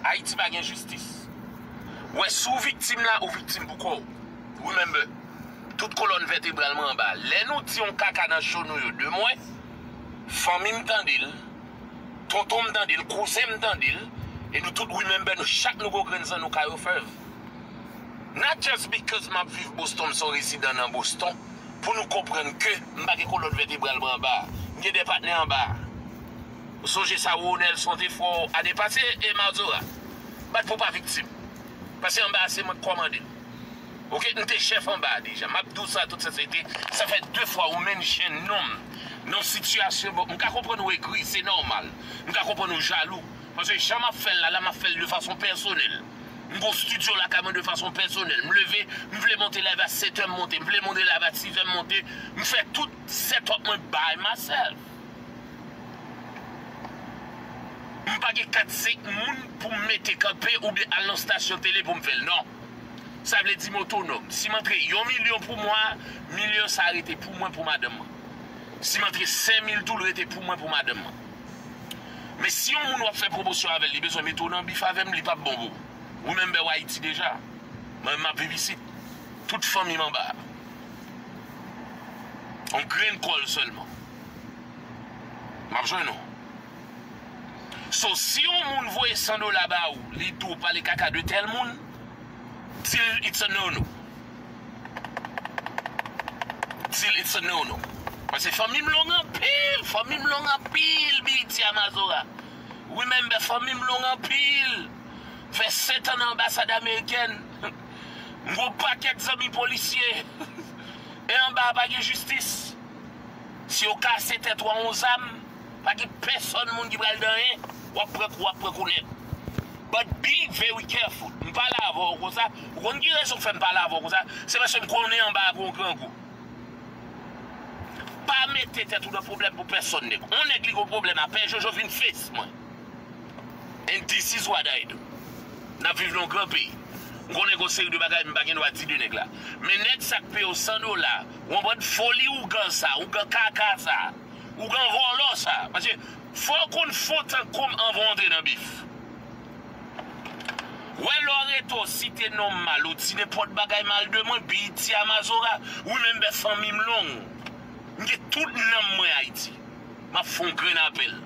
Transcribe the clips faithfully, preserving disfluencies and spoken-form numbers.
Ayiti pa gen jistis. Ou wè, si w viktim la, ou viktim pou kò w. Remember, tout kolòn vètebral mwen anba. Lè nou di yon kaka nan cho nou yo de mwen, fanmi m tande l, tonton m tande l, kouzen m tande l, e nou tout remember nou chak nou gon grenn zan nou Kayo Fèv. Not just because m ap viv Boston, m se yon rezidan nan Boston, pou nou konprann ke m pa gen kolòn vètebral mwen anba. M gen de patnè anba. Ou sonje sa Ronel Son te fè w ane pase, e Mazora? Bat pou pa viktim. Paske anba a se mwen k kòmande. Oke, m te chèf anba a deja. M ap di w sa tout senserite. Sa fè de fwa ou mention non m nan sitiyasyon. Bon, m ka konprann ou egri, se nòmal. M ka konprann ou jalou. Paske jan m ap fè l la, la m ap fè l de fason pèsonèl. M gon estidyo lakay mwen de fason pèsonèl. M leve, m vle monte live a sèt è m monte. M vle monte live a sis è m monte. M fè tout setup mwen by myself. M pa gen kat senk moun pou m mete kanpe oubyen al nan stasyon tele pou m fè l. Non. Sa vle di m otonòm. Si m antre yon milyon pou mwa, milyon sa a rete pou mwen, pou madanm mwen. Si m antre senk mil tou, l rete pou mwen, pou madanm mwen. Men si yon moun w ap fè pwomosyon avè l, li bezwen mete w nan bif avè m, li p ap bon pou ou. Remember w Ayiti deja. Mwen menm m ap viv isit. Tout fanmi m anba a. On grenn kòl sèlman. M ap jwenn ou. So, si yon moun voye san dola ba ou, li di w pale kaka de tèl moun, di l it's a no-no. Di l it's a no-no. Paske fanmi m long anpil, fanmi m long anpil, B E T a Mazora. Remember, fanmi m long anpil. Fè sèt an nan anbasad amerikèn. M gon pakèt zanmi polisye. E anba a pa gen jistis. Si yo kase tèt ou a yon zam, pa gen pèsòn moun ki pral di anyen. W ap pran kou, w ap pran kou nèt. But be very careful. M pale avè w konsa. Ou konn ki rezon k fè m pale avè w konsa? Se paske m konnen anba a gon grangou. Pa mete tèt ou nan pwoblèm pou pèsòn nèg. On nèg li gon pwoblèm a pè Jojo vin face mwen. And this is what I do. N ap viv nan yon gran peyi. M konnen gon seri de bagay m pa gen dwa di de nèg la. Men nèg sa k peye w san dola, w konprann foli ougan sa, ougan kaka sa, ougan vòlò sa. Paske fò w konn fon tankou m anvan w antre nan bif. Wè lè w rete w site non m mal, ou di nenpòt bagay mal de mwen, B E T a Mazora, remember fanmi m long. M gen tout nanm mwen Ayiti. M ap fè yon grenn apèl.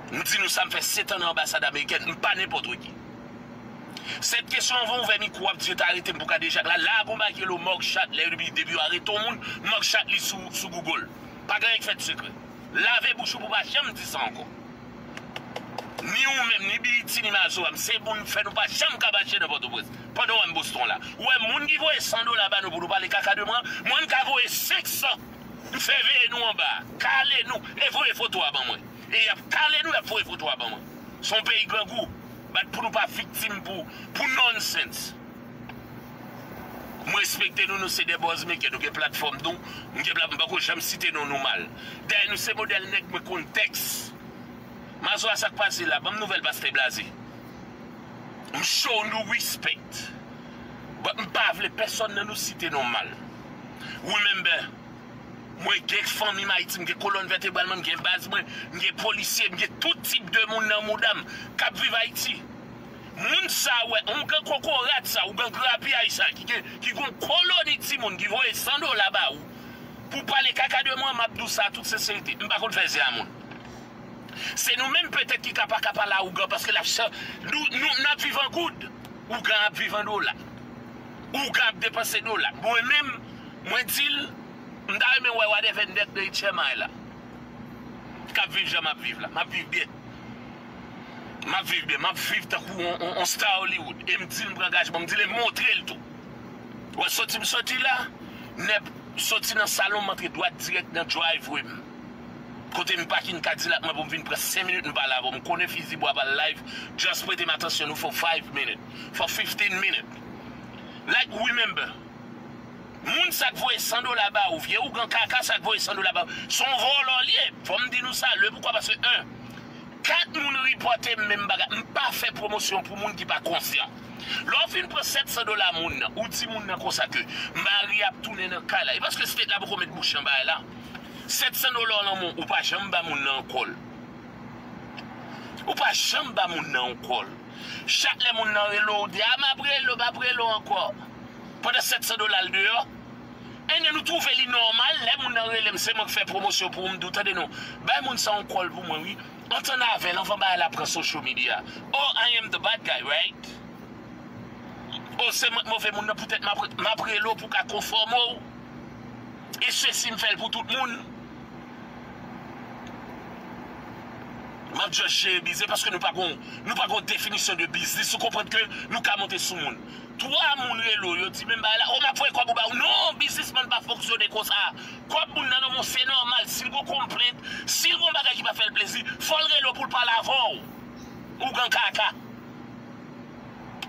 M di nou sa, m fè sèt an nan anbasad amerikèn, m pa nenpòt ki. Sèt kesyon anvan w ouvè mikwo w ap di yo ta arete m pou kadejak la, la gon bagay ki rele mugshot, lè depi, depi yo arete yon moun, mugshot li sou, sou Google. Pa gen anyen k fèt sekrè. Lave bouch ou pou w pa janm di sa ankò. Ni ou menm, ni B E T, ni Mazora, m se moun fè nou pa janm ka mache nan Pòtoprens. Pandan w wè m Boston la. Ou wè moun ki voye san dola ba nou pou nou pale kaka de mwen, mwen m ka voye senk san. M fè veye nou anba a, kale nou, e voye foto a ban mwen. E y ap kale nou, y ap voye foto a ban mwen. Se yon peyi grangou. Bat pou nou pa viktim pou, pou nonsense. M respekte nou, nou se de bòz meke, nou gen platfòm nou, m gen plat, m pako janm site non nou mal. Dayè nou se modèl nèg mwen konn tèks. Mazora sa k pase la, ban m nouvèl pastè Blaze. M show nou respect. But m pa vle pèsonn nan nou site non mal. Remember, mwen gen fanmi m Ayiti, m gen kolòn vètebral mwen, m gen baz mwen, m gen polisye, m gen tout tip de moun nan mouda m k ap viv Ayiti. Moun sa a wè, ougan kokorat sa, ougan grapyay sa, ki gen, ki gon koloni timoun ki voye san dola ba ou, pou pale kaka de mwen, m ap di w sa an tout senserite, m pa konn fè zen a moun. Se nou menm petèt ki ka pa ka pale a ougan, paske l ap chan-, nou, nou, n ap viv an goud, ougan ap viv an dola. Ougan ap depanse dola. Mwen menm, mwen di l, m ta renmen wè whatever nèg de H M I la k ap viv jan m ap viv la. M ap viv byen. M ap viv byen. M ap viv tankou on, on, on star Hollywood. E m di l m pran angajman. M di l e m montre l tou. Wè soti m soti la, nèg soti nan salon m antre dwat dirèk nan driveway m. Kote m pakin Cadillac mwen pou m vin pran senk minit m pale avè w. M konnen fizi bwa pa live, just prete m atansyon nou for five minutes, for fifteen minutes. Like, remember, moun sa k voye san dola ba ou, vye ougan kaka sa k voye san dola ba ou, se yon vòlò l ye. Fò m di nou sa, le poukwa, paske, en, kat moun ripòte m menm bagay. M pa fè pwomosyon pou moun ki pa konsyan. Lè w fin pran sèt san dola moun nan, ou di moun nan konsa ke mari ap tounen nan kay la. E paske state la poko met bouch nan bagay la. Sèt san dola w nan men w, ou pa janm ba moun nan ankò l. Ou pa janm ba moun nan yon kòl. Chak lè moun nan rele w, ou di, "A, m ap rele w, m ap rele w ankò." Pandan sèt san dola l deyò. And then ou twouve li nòmal, lè moun nan rele m, se mwen k fè pwomosyon pou ou, m di w, "Tande non, bay moun sa yon kòl pou mwen, wi. Antann avè l anvan bagay la pran social media." "Oh, I am the bad guy, right?" "Oh, se mwen k move moun nan, poutèt m ap, m ap rele w pou w ka konfòme w. E sesi m fè l pou tout moun." M ap just jere biznis paske nou pa gon, nou pa gon definisyon de biznis. Ou konprann ke nou ka monte sou moun. Twa moun rele w, yo di menm bagay la, "Oh, m ap voye kòb ou ba ou." Non, biznismann pa fonksyone konsa. Kòb moun nan nan men w, se nòmal. Si l gon konplent, si l gon bagay ki pa fè l plezi, fò l rele w pou l pale avè w. Ougan kaka.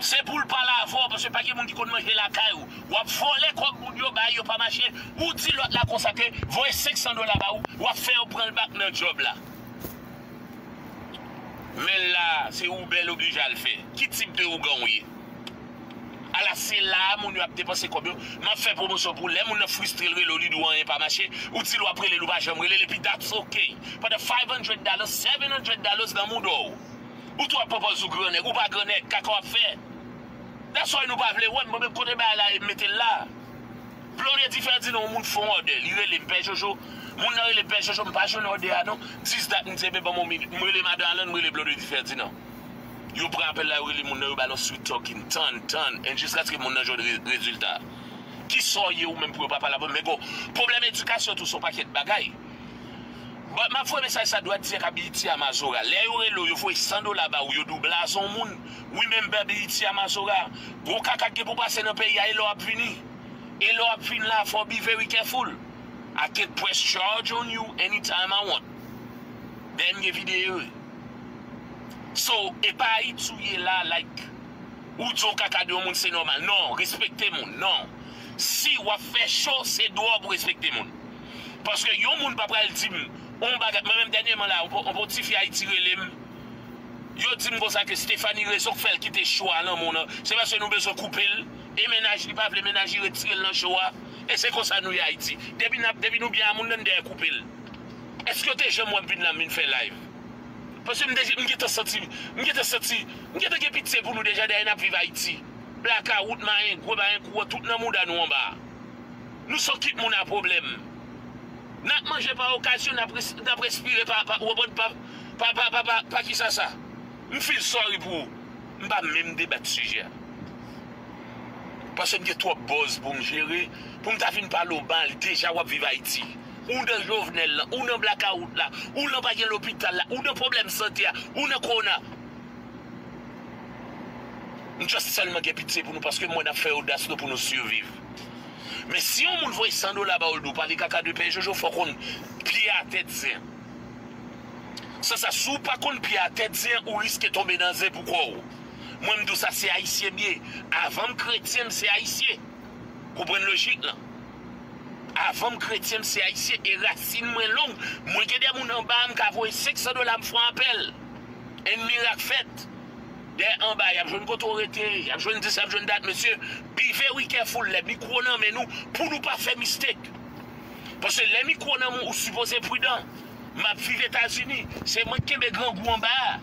Se pou l pale avè w, paske pa gen moun ki konn manje lakay ou. W ap vòlè kòb moun yo, bay yo pa mache. Ou di lòt la konsa ke voye senk san dola ba ou, w ap fè yo pran l back nan djòb la. Men la, se Uber l oblije al fè. Ki tip de ougan w ye? Ala se la a moun yo ap depanse kòb yo. M ap fè pwomosyon pou lè moun nan fristre, l rele w, li di w anyen pa mache, ou di l w ap rele l, ou pa janm rele l, epi that's okay. Pandan five hundred dollars, seven hundred dollars nan mouda w. Ou tou ap pran pòz ou grannèg, ou pa grannèg, kaka w ap fè. That's why nou pa vle wè m, mwen menm kote bagay la ye, m mete l la. Blondedy Ferdinand, yon moun fè yon òdè, li rele m, "Pè Jojo." Moun nan rele m, "Pè Jojo, m pa jwenn òdè a non." Dis dat, m di, "Ebyen, ban m yon minit." M rele Madan Alan, m rele Blondedy Ferdinand. Yo pran apèl la, yo rele moun nan, yo ba l yon sweet talking, tann, tann, and jiskaske moun nan jwenn re-, rezilta. Kisa w ye ou menm pou yo pa pale avè w? Men bon, pwoblèm edikasyon tou, se yon pakèt bagay. But m ap voye mesaj sa dwat di ak Abiti a Mazora. Lè yo rele w, yo voye san dola ba ou, yo di w blaze yon moun. Remember Abiti a Mazora. Gwo kaka k gen pou pase nan peyi a, e lè w ap vini. E lè w ap vin la, fò w be very careful. I can press charge on you anytime I want. Dènye videyo. So, e pa Ayiti w ye la, like, ou di yon kaka de yon moun, se nòmal. Non, respekte moun, non. Si w ap fè cho, se dwa w pou respekte moun. Paske yon moun pa pral di m yon bagay. Mwen menm dènyèman la, yon, yon ti fi Ayiti rele m. Yo di m konsa ke Stephanie rezon k fè l kite cho a nan men w nan, se paske nou bezwen koupe l. E mennaj li pa vle mennaj li retire l nan cho a. E se konsa nou ye Ayiti. Depi n ap, depi nou byen a moun nan, n dèyè koupe l. Èske yo te janm wè m vin la, m vin fè live? Paske m te, m gentan santi, m gentan santi, m gentan gen pitye pou nou deja, dayè n ap viv Ayiti. Blakawout, mayen gwo, mayen kouran, tout nan mouda nou anba a. Nou se yon kit moun a pwoblèm. N ap manje pa okazyon, n ap res-, n ap respire pa, pa, w konprann, pa, pa, pa, pa, pa, pa kisa sa? M feel sorry pou ou. M pa menm debat sijè a. Paske m gen twòp buzz pou m jere, pou m ta vin pale w mal, deja w ap viv Ayiti. Ou nan Jovenel lan, ou nan blakawout la, ou nan pa gen lopital la, ou nan pwoblèm sante a, ou nan kowona. M just sèlman gen pitye pou nou paske m wè n ap fè odas nou pou nou siviv. Men si yon moun voye san dola ba w, l di w pale kaka de Pè Jojo, fò w konn pye a tèt zen. San sa, si w pa konn pye a tèt zen, ou riske tonbe nan zen pou kò w. Mwen, m di w sa, se ayisyen m ye. Avan m kretyen, m se ayisyen. Konprann lojik lan. Avan m kretyen, m se ayisyen e rasin mwen long. Mwen gen de moun anba a, m ka voye senk san dola, m fè yon apèl. And mirak fèt. Dèyè anba, y ap jwenn kote w rete, y ap jwenn dis, y ap jwenn dat, mesye. Be very careful, lè mikwo nan men nou, pou nou pa fè mistake. Paske lè mikwo nan men w, ou sipoze pridan. M ap viv Etazini, se mwen k kenbe grangou anba a.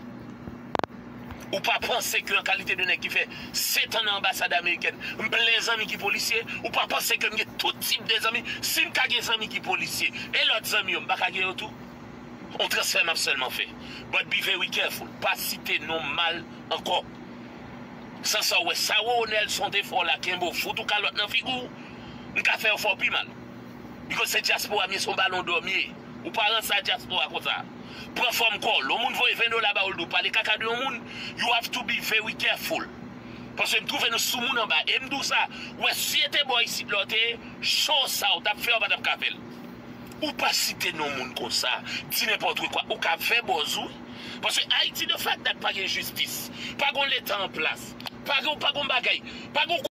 Ou pa panse ke an kalite de nèg ki fè sèt an nan anbasad amerikèn, m plen zanmi ki polisye, ou pa panse ke m gen tout tip de zanmi, si m ka gen zanmi ki polisye, e lòt zanmi yo, m pa ka gen yo tou? On transfè m ap sèlman fè. But be very careful, pa site non m mal ankò. San sa w wè, sa Ronelson te fè w la, kenbe w, fout ou kalòt nan figi w, m ka fè yo fè w pi mal. Because se dyaspora m ye, se yon balon dò m ye. Ou pa ranse a dyaspora konsa. Pran fòm kò w. Lè yon moun voye ven dola ba w, l di w pale kaka de yon moun, you have to be very careful. Paske m twouve nou sou moun anba. E m di w sa, w wè si e te bò isit la w te ye, cho sa w t ap fè, w pa t ap ka fè l. Ou pa site non moun konsa. Di nenpòt kwa. Ou ka fè buzz ou. Paske Ayiti, the fact that pa gen jistis, pa gen leta an plas, pa gen, pa gen bagay, pa gen